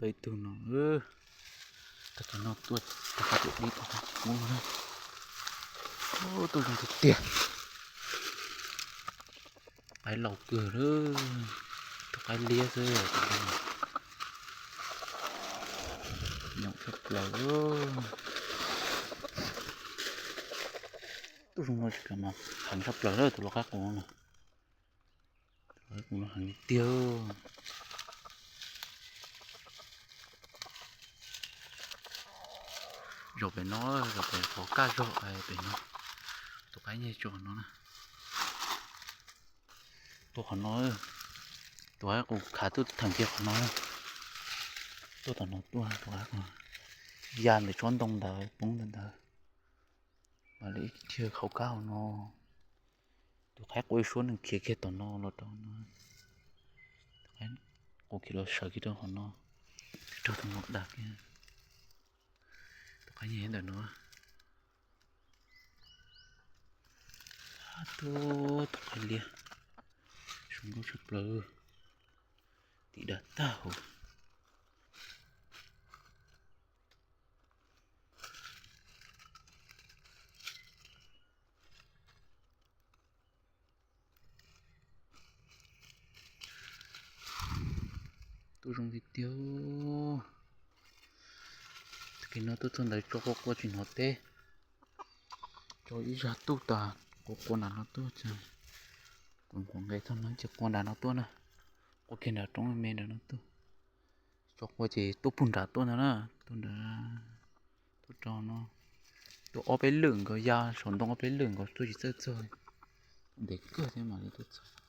Tau ib tug no, tag kis no tuaj tag qab tuaj dib tau tus no, tuaj zoo tiag tiag. Tus qaib laus kawg lawm, tus qaib liab xwb. Nyob tshaj plaws, tuaj zoo no tsis kam mas heev tshaj plaws lawm tus lau qaib qus no. Tus lau qaib qus no heev tiag. Zaum pem no, zaum pem qhov kaj zog pem no, tus qaib nyeg tso no na. Tuaj qhov no, tus qaib qus khav tuaj theem kiag qhov no. Tuaj tom no tuaj, tus qaib qus ya ntawm tsob ntoo ntawd poob ntawd ntawd, mas li ib thiaj khauv kab hauv no. Tus qaib qus ib suab nws khiav kiag tom no los rau no. Tus qaib qus khiav los sawv kiag rau hauv no, raug tus no dag kiag. Tus qaib nyeg ntawm no. Ab, tus qaib liab zoo nkauj tshaj plaws, tim dag tag huv. Tuaj zoo tiag tiag. Tag kis no tuaj txog ntawd tso qua qua tsis hnov teb, tso ib zaj tuj tas, qua qua nram no tuaj, kuv nqus nqes txog no ces qua nram no tuaj na, qua kiag nram roob me nram no tuaj. Tso qua ces tuaj puag nram tuaj ntag na, tuaj nram, tuaj rau no, tuaj ob peb lwm nkaus, ya saum ntoo ob peb lwm nkaus tuaj tsis txawj txog, ntev kawg thiab mam li tuaj txog.